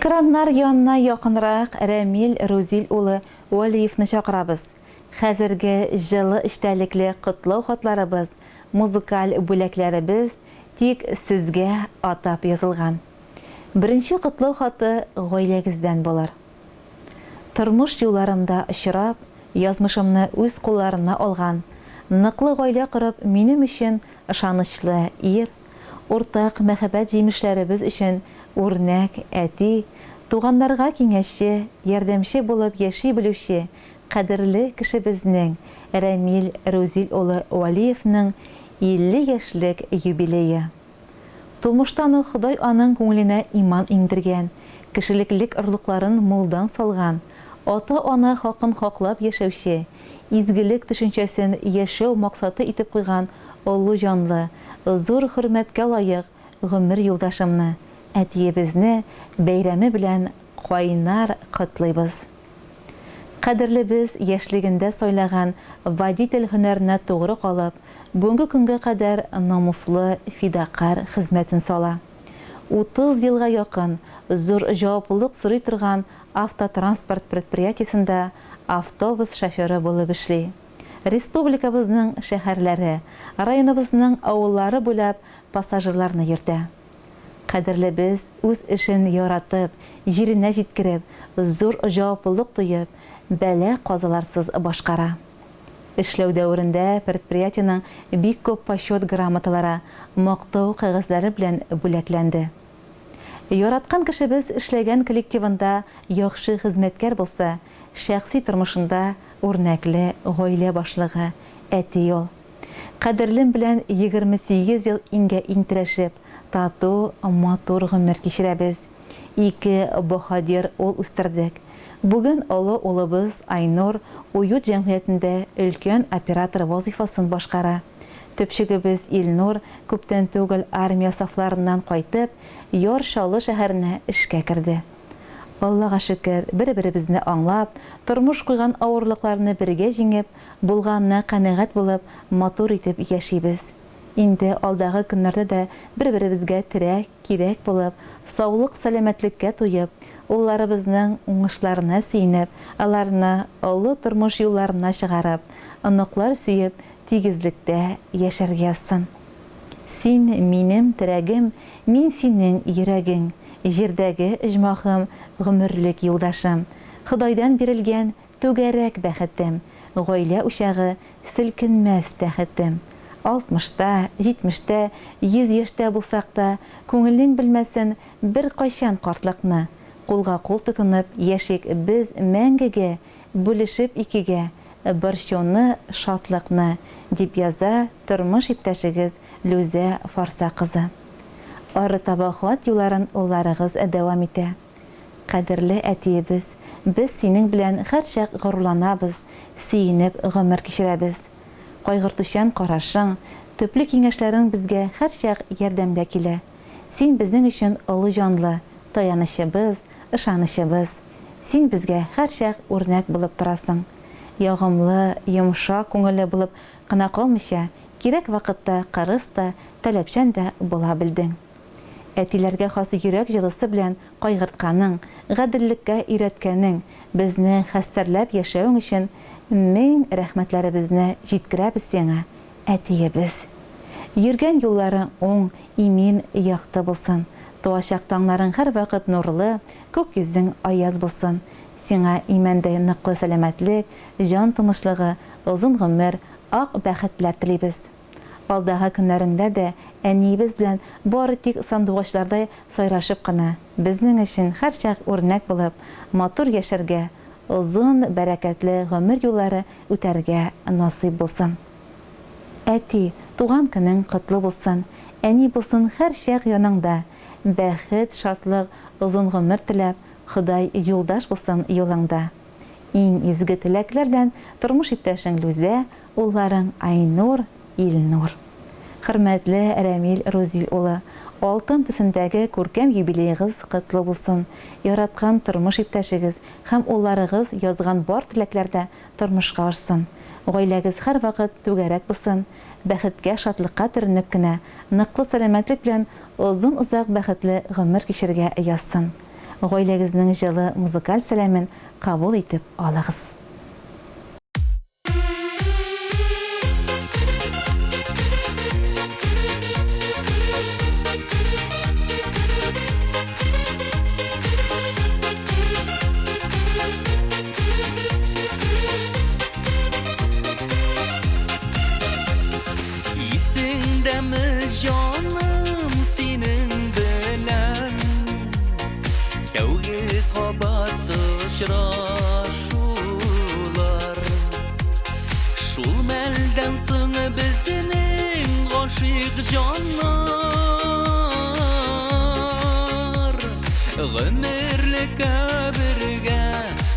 Экраннар янына якынрак Рәмил Рузил улы Вәлиевны чакырабыз. Хәзерге җылы эчтәлекле котлау хатларыбыз, музыкаль бүләкләребез тик сезгә атап язылган. Беренче котлау хаты гаиләгездән булыр. Тормыш юлларымда очрап, язмышымны үз кулларына алган, ныклы гаилә корып, минем өчен ышанычлы ир, уртак мәхәббәт җимешләребез өчен үрнәк әти, туганнарга киңәшче, ярдәмче булып яши белүче кадерле кешебезнең, Рәмил Рүзил улы Вәлиевның 50 яшьлек юбилее. Тумыштан ук Ходай аның күңеленә иман иңдергән, кешелеклек орлыкларын мулдан салган, ата-ана хакын хаклап яшәүче, изгелек төшенчәсен яшәү максаты итеп куйган олы җанлы, зур хөрмәткә лаек гомер юлдашымны, әтиебезне бәйрәме белән кайнар котлыйбыз. Кадерлебез яшьлегендә сайлаган водитель һөнәренә тугры калып, бүгенге көнгә кадәр намуслы, фидакарь хезмәтен сала. 30 елга якын зур җаваплылык сорый торган автотранспорт предприятиесендә автобус шоферы булып эшли. Республикабызның шәһәрләре, районыбызның авыллары буйлап пассажирларны йөртә. Кадерлебез үз эшен яратып, җиренә җиткереп, зур җаваплылык тоеп, бәла-казаларсыз башкара. Эшләү дәверендә предприятиенең бик күп Почет грамоталары, Мактау кәгазьләре белән бүләкләнде. Яраткан кешебез эшләгән коллективында яхшы хезмәткәр булса, шәхси тормышында үрнәкле гаилә башлыгы, әти ул. Кадерлем белән 28 ел иңгә-иң терәшеп, тату, матур гомер кичерәбез. Ике баһадир ул үстердек. Бүген олы улыбыз Айнур Уют җәмгыятендә өлкән оператор вазыйфасын башкара. Төпчегебез Илнур күптән түгел армия сафларыннан кайтып, Яр Чаллы шәһәренә эшкә керде. Аллага шөкер, бер-беребезне аңлап, тормыш куйган авырлыкларны бергә җиңеп, Булганына канәгать булып, матур итеп яшибез. Инде алдагы көннәрдә дә бер-беребезгә терәк, кирәк булып, саулык-сәламәтлеккә туеп, улларыбызның уңышларына сөенеп, аларны олы тормыш юлларына чыгарып, оныклар сөеп, тигезлектә яшәргә язсын. Син, минем терәгем, мин синең йөрәгең, җирдәге оҗмахым, гомерлек юлдашым, Ходайдан бирелгән Түгәрәк бәхетем, гаилә учагы, селкенмәс тәхетем. Алтмышта, җитмештә, 100 яшьтә булсак та, күңелең белмәсен беркайчан картлыкны. Кулга-кул тотынып яшик без мәңгегә, бүлешеп икегә борчуны, шатлыкны, дип яза тормыш иптәшегез Лүзә Фарса кызы. Арытаба хат юлларын улларыгыз дәвам итә. Кадерле әтиебез, без синең белән һәрчак горурланабыз, сөенеп гомер кичерәбез. Кайгыртучан карашың, төпле киңәшләрең безгә һәрчак ярдәмгә килә. Син безнең өчен олы җанлы, таянычыбыз, ышанычыбыз. Син безгә һәрчак үрнәк булып торасың. Ягымлы, йомшак күңелле булып кына калмыйча, кирәк вакытта кырыс та, таләпчән дә була белдең. Әтиләргә хас йөрәк җылысы белән кайгыртканың, гаделлеккә өйрәткәнең, безне хәстәрләп яшәвең өчен мең рәхмәтләребезне җиткерәбез сиңа, әтиебез. Йөргән юлларың уң, имин, якты булсын. Туачак таңнарың һәрвакыт нурлы, күк йөзең аяз булсын. Сиңа имәндәй ныклы сәламәтлек, җан тынычлыгы, озын гомер, ак бәхетләр телибез. Алдагы көннәреңдә дә әниебез белән бары тик сандугачлардай сайрашып кына, безнең өчен һәрчак үрнәк булып, матур яшәргә, озын, бәрәкәтле гомер юллары үтәргә насыйп булсын. Әти, туган көнең котлы булсын, әни булсын һәрчак яныңда, бәхет, шатлык, озын гомер теләп, Ходай юлдаш булсын юлыңда. Иң изге теләкләр белән тормыш иптәшең Лүзә, улларың Айнур, Илнур. Хөрмәтле Рәмил Рузил улы, алтын төсендәге күркәм юбилеегыз котлы булсын! Яраткан тормыш иптәшегез һәм улларыгыз язган бар теләкләр дә тормышка ашсын. Гаиләгез һәрвакыт түгәрәк булсын, бәхеткә-шатлыкка төренеп кенә, ныклы сәламәтлек белән озын-озак бәхетле гомер кичерергә язсын. Гаиләгезнең җылы музыкаль сәламен кабул итеп алыгыз. Исеңдәме, җаным, синең белән Тәүге кабат очрашулар. Шул мәлдән соң безнең гашыйк җаннар Гомерлеккә бергә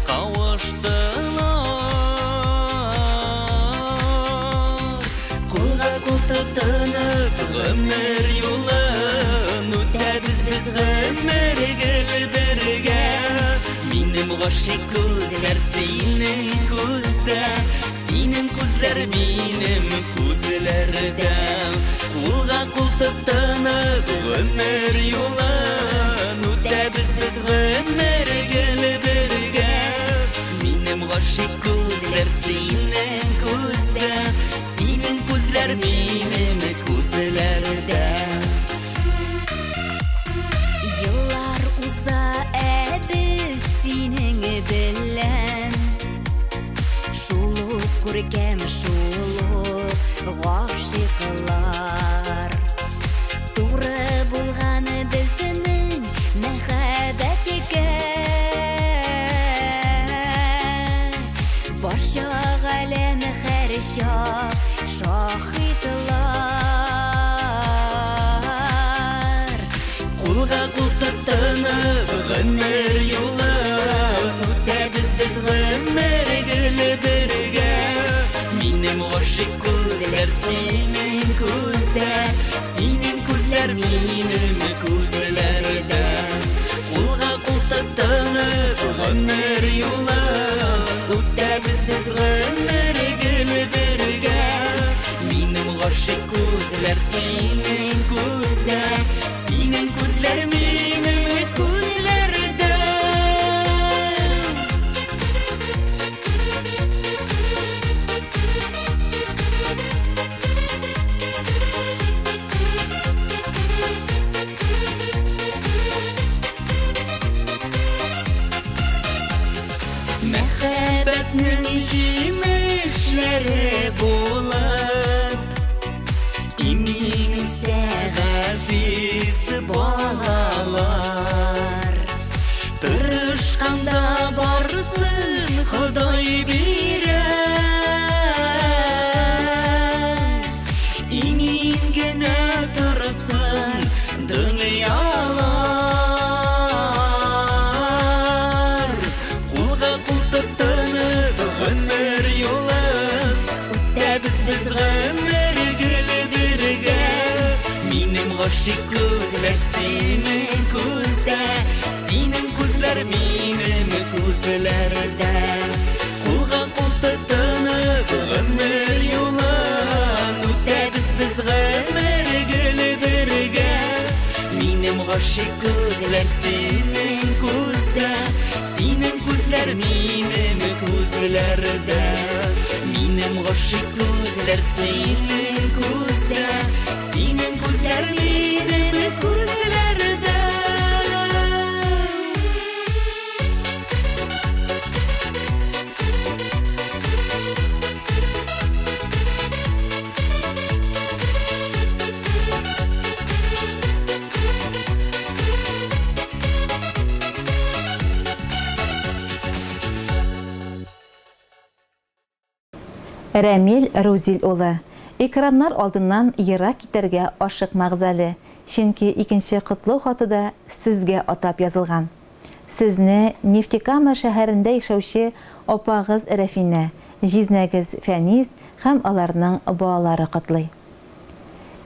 кавыштылар. Кулга кул тотынып гомер юлын үтәбез без гомер гел бергә. Минем гашыйк күзләр синең күздә, синең күзләр минем күзләрдә. Кулга кул тотынып гомер юлын үтәбез без гомер гел бергә. Минем гашыйк күзләр синең күздә, синең күзләр минем күзләрдә. Еллар уза, ә без синең белән Шул ук күркәм, шул ук гашыйклар. Туры булган безнең мәхәббәткә. Барча галәм һәрчак шаһитлар. Кулга кул тотынып гомер юлын үтәбез без гомер гел бергә. Минем гашыйк күзләр синең күздә, синең күзләр минем күзләрдә. Кулга кул тотынып гомер юлын үтәбез без гомер гел бергә. Минем гашыйк күзләр синең күздә, синең күзләр минем күзләрдә. Мәхәббәтнең җимешләре булып, Имин үсә газиз балалар. Тырышканда барысын Ходай бирә. Имин генә торсын дөньялар. Кулга кул тотынып гомер юлын үтәбез без гомер гел бергә. Минем гашыйк күзләр синең күздә, синең күзләр минем күзләрдә. Кулга кул тотынып гомер юлын үтәбез без гомер гел бергә. Минем гашыйк күзләр синең күздә, синең күзләр минем күзләрдә. Минем гашыйк күзләр синең күздә, синең күзләр минем күзләрдә. Рәмил Рузил улы, экраннар алдыннан ерак китәргә ашыкмагыз әле, чөнки икенче котлау хаты да сезгә атап язылган. Сезне Нефтекама шәһәрендә яшәүче апагыз Рәфинә, җизнәгез Фәнис һәм аларның балалары котлый.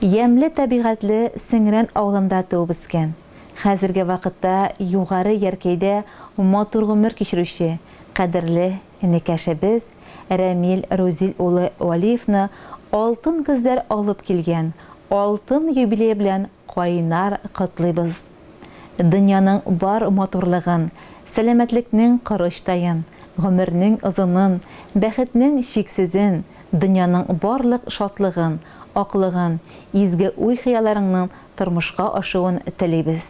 Ямьле табигатьле Сеңрән авылында туып үскән, хәзерге вакытта Югары Яркәйдә матур гомер кичерүче кадерле энекәшебез Рәмил Рузил улы Вәлиевны алтын көзләр алып килгән алтын юбилее белән кайнар котлыйбыз! Дөньяның бар матурлыгын, сәламәтлекнең корычтаен, гомернең озынын, бәхетнең чиксезен, дөньяның барлык шатлыгын, аклыгын, изге уй-хыялларыңның тормышка ашуын телибез.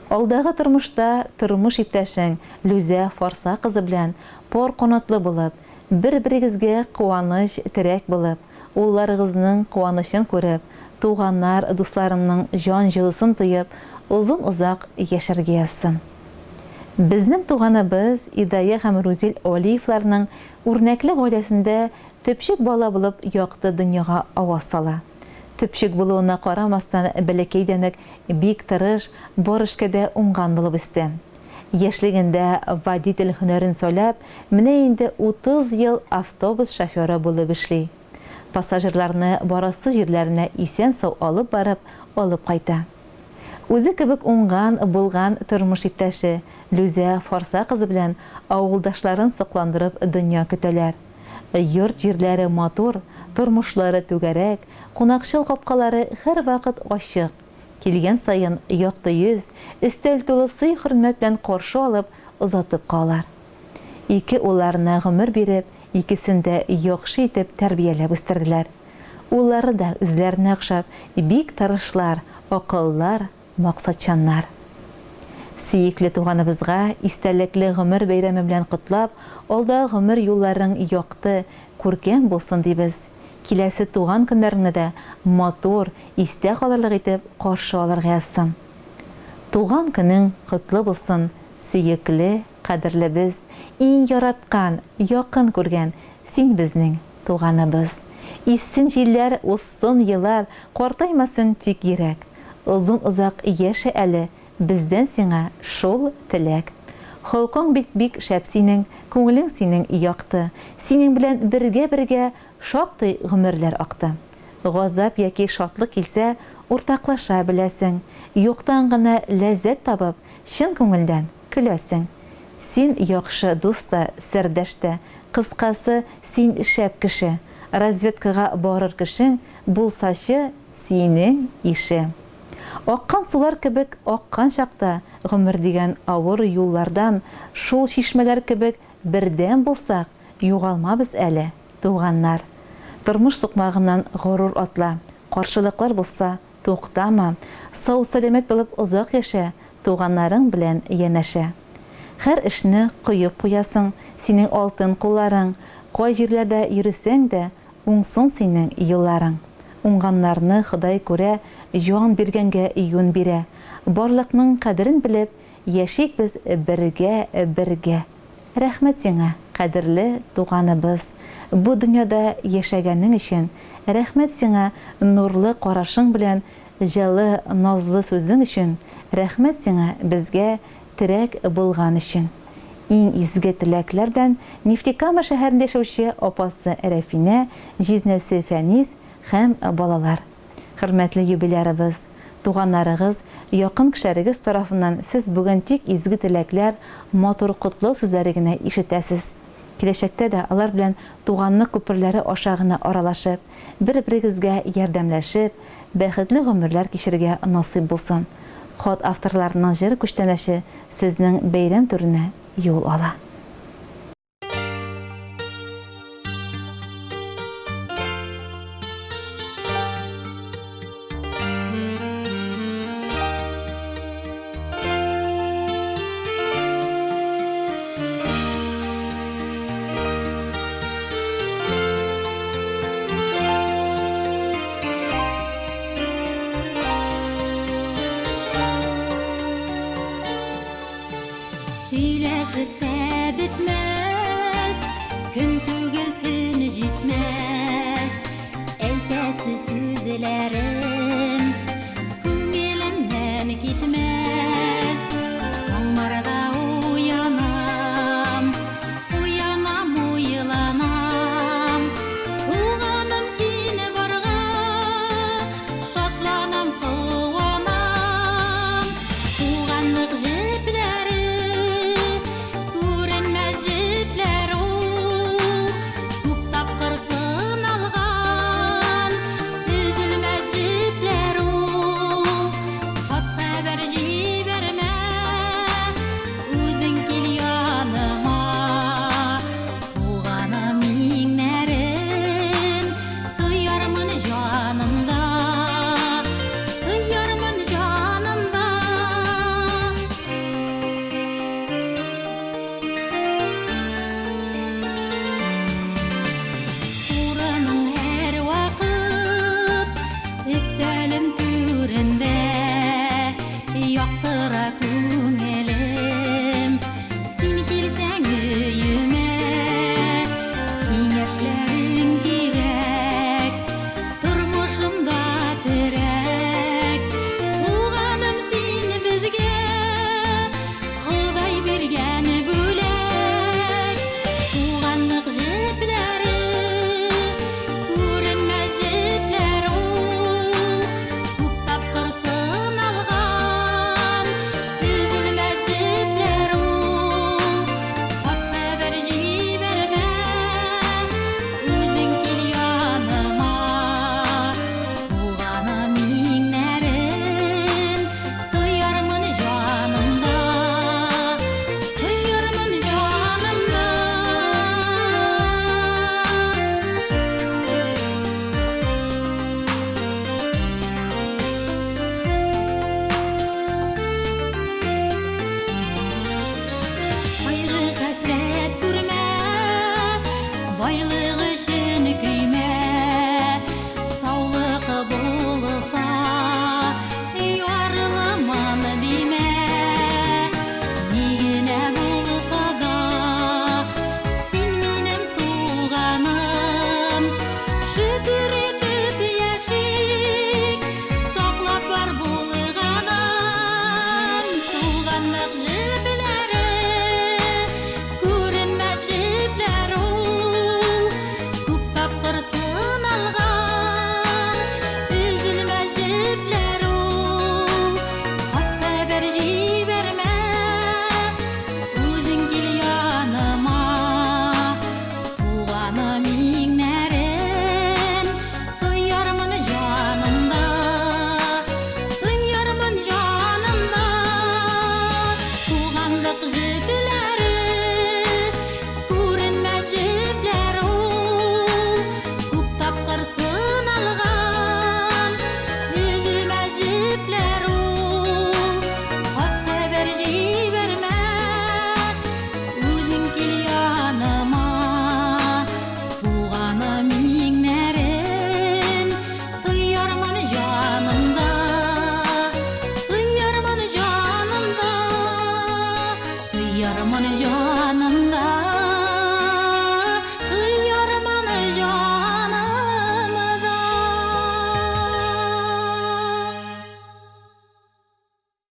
Алдагы тормышта тормыш иптәшең Лүзә Фарса кызы белән пар канатлы булып, бер-берегезгә куаныч, терәк булып, улларыгызның куанычын күреп, туганнар, дусларыңның җан җылысын тоеп, озын-озак яшәргә язсын. Безнең туганыбыз Идая һәм Рузил Алиевларның үрнәкле гаиләсендә төпчек бала булып якты дөньяга аваз сала. Төпчек булуына карамастан, бәләкәйдән үк бик тырыш, бар эшкә дә уңган булып үсте. Яшьлегендә водитель һөнәрен сайлап, менә инде 30 ел автобус шоферы булып эшли. Пассажирларны барасы җирләренә исән-сау алып барып, алып кайта. Үзе кебек уңган, булган тормыш иптәше Лүзә Фарса кызы белән авылдашларын сокландырып дөнья көтәләр. Йорт-җирләре матур, тормышлары түгәрәк, кунакчыл капкалары һәрвакыт ачык. Килгән саен якты йөз, өстәл тулы сый-хөрмәт белән каршы алып, озатып калалар. Ике улларына гомер биреп, икесен дә яхшы итеп тәрбияләп үстерделәр. Уллары да үзләренә охшап, бик тырышлар, акыллылар, максатчаннар. Сөекле туганыбызга истәлекле гомер бәйрәме белән котлап, алдагы гомер юлларың якты, күркәм булсын дибез. Киләсе туган көннәреңне дә матур, истә калырлык итеп каршы алырга язсын. Туган көнең котлы булсын, сөекле, кадерлебез, иң яраткан, якын күргән, син безнең туганыбыз. Иссен җилләр, узсын еллар, картаймасын тик йөрәк. Озын-озак яшә әле, бездән сиңа шул теләк. Холкың бит бик шәп синең, күңелең синең якты. Синең белән бергә-бергә шактый гомерләр акты. Газап яки шатлык килсә, уртаклаша беләсең. Юктан гына ләззәт табып, чын күңелдән көләсең. Син яхшы дус та, сердәш тә, кыскасы, син шәп кеше. Разведкага барыр кешең булсачы, Синең ише. Аккан сулар кебек аккан чакта, гомер дигән авыр юллардан шул чишмәләр кебек бердәм булсак, югалмабыз әле, туганнар. Тормыш сукмагыннан горур атла, каршылыклар булса, туктама, сау-сәламәт булып озак яшә, туганнарың белән янәшә. Һәр эшне коеп куясың, синең алтын кулларың, кай җирләрдә йөресәң дә, Уңсын синең юлларың. Уңганнарны Ходай күрә, Җан биргәнгә юнь бирә. Барлыкның кадерен белеп, Яшик без бергә, бергә. Рәхмәт сиңа, кадерле туганыбыз, Бу дөньяда яшәгәнең өчен. Рәхмәт сиңа нурлы карашың белән Җылы, назлы сүзең өчен. Рәхмәт сиңа безгә терәк булган өчен. Иң изге теләкләр белән Нефтекама шәһәрендә яшәүче апасы Рәфинә, җизнәсе Фәнис һәм балалар. Хөрмәтле юбилярыбыз, туганнарыгыз, якын кешеләрегез тарафыннан сез бүген тик изге теләкләр, матур котлау сүзләре генә ишетәсез. Киләчәктә дә алар белән туганлык күперләре аша гына аралашып, бер-берегезгә ярдәмләшеп, бәхетле гомерләр кичерергә насыйп булсын. Хат авторларының җыр күчтәнәче сезнең бәйрәм түренә юл ала. Сөйләшеп тә бетмәс, көн түгел төн җитмәс. Әйтәсе сүзләрем күңелемнән китмәс. Таңнарда уянам, уянам, уйланам. Туганым сине барга, шатланам, куанам. Туганлык җепләре, күренмәс җепләр ул. Гармун җан.